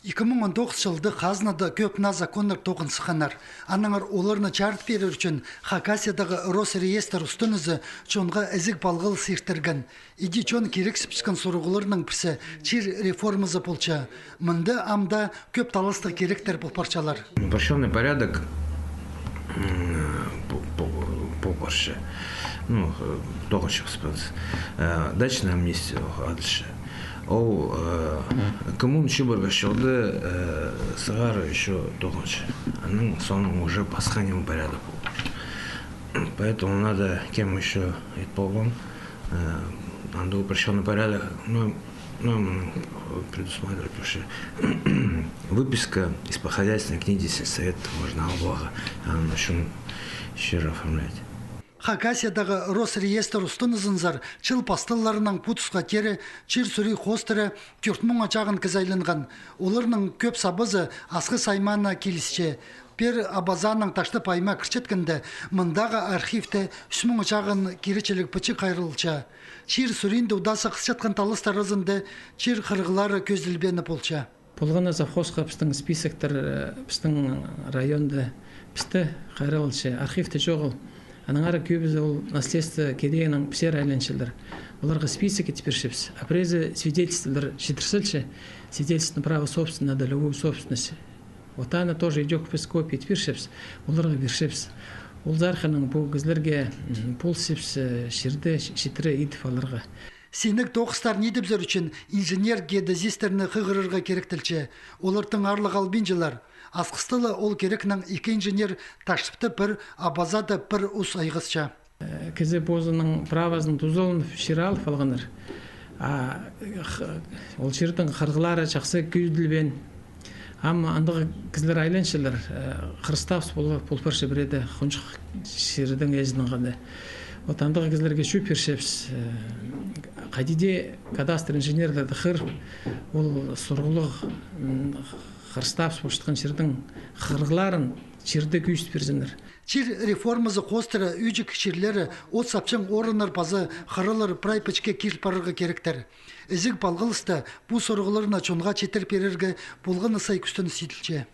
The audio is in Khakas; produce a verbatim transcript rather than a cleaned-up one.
Ікі муң он тоғыс чылда хазнада кӧп наа законнар тоғын сыхханнар. Аннаңар оларны чарыт пирер ӱчӱн Хакасиядағы Росреестр устынызы чонға ізіг палғалыс иртірген. Іди чон кирексіпчеткен сурығларның пірсі чир реформазы полча. Мында ам даа кӧп таластығ киректер пол парчалар. Упрощённый порядок, м, пол парча. Ну, э, тоғынча, э, дачная амнистия адалча. Ол, э, коммуна чибіргенде, э, сығара ещё тоғынча. Аның соонаң уже пасха ниме порядок полча. Поэтому надо кем ещё ит полған. Э, анда упрощённый порядок, ну, ну, м, предусматривать вообще. Выписка из похозяйственной книги сельсовета можно аларға, аның ӱчӱн чир оформлять. Хакасиядағы Росреестр устынызынзар чыл пасталларынаң пу тусха теере чир сӱрии хоостыра тӧрт муңа чағын кізі айланған. Оларның кӧп сабазы Асхыс аймаана килісче. Пір абазаанаң Таштып аймаа кірчеткенде, мындағы архивте ӱс муңа чағын киречіліг пічік хайралча. Чир сӱриинде удаа сығысчатхан таластар аразында чир хырығлары кӧзіділбеені полча. Полған на совхозха пістің списоктар, э, пістің районда пісті хайралча, архивте чоғыл. Аннаңар кӧбізі ол наследство кедейінің пісер айланчалар. Оларға список ит пирчебіс. А піреезі свидетельстволар читір салча, свидетельство на право собственности на долевую собственность. Вот аны тоже идӧк піс копия ит пирчебіс, оларға пирчебіс. Ол сарханаң пу кізілерге, м, полысчабыс, э, чирді читіре идіп аларға. Синніг тоғыстарын идібізер ӱчӱн инженер-геодезистерні хығырарға киректелче. Олар тың аарлығ албинчалар. Асхыста ла ол кирекнең ікі инженер, Таштыпта пір, Абазада пір ус айғасча. Э, кізі позының правазын тузаланып, чир алып алғаннар. А, х-, ол чирдің хырығлары чахсы кӧзіділбеен. Ам андағ кізілер айланчалар, э, хырыстабыс пол, пол парча пірееде, хонҷых чирдің ээзінең хада. Вот андағ кізілерге чӧп пирчебіс, э, хайди дее кадастр инженерлерді хығырып, ол сурығлығ, м, хырыстабыс полчатхан чирдің хырығларын, чирді кӧзіт пирзіннер. Чир реформазы хоостыра ӱҷӱк чирлері, от сапчаң орыннар паза хыралар прай пічікке кир парарға киректер. Ізіг палғалыста пу сурығларны чонға читір пирерге полған на сай кӱстеніс иділче.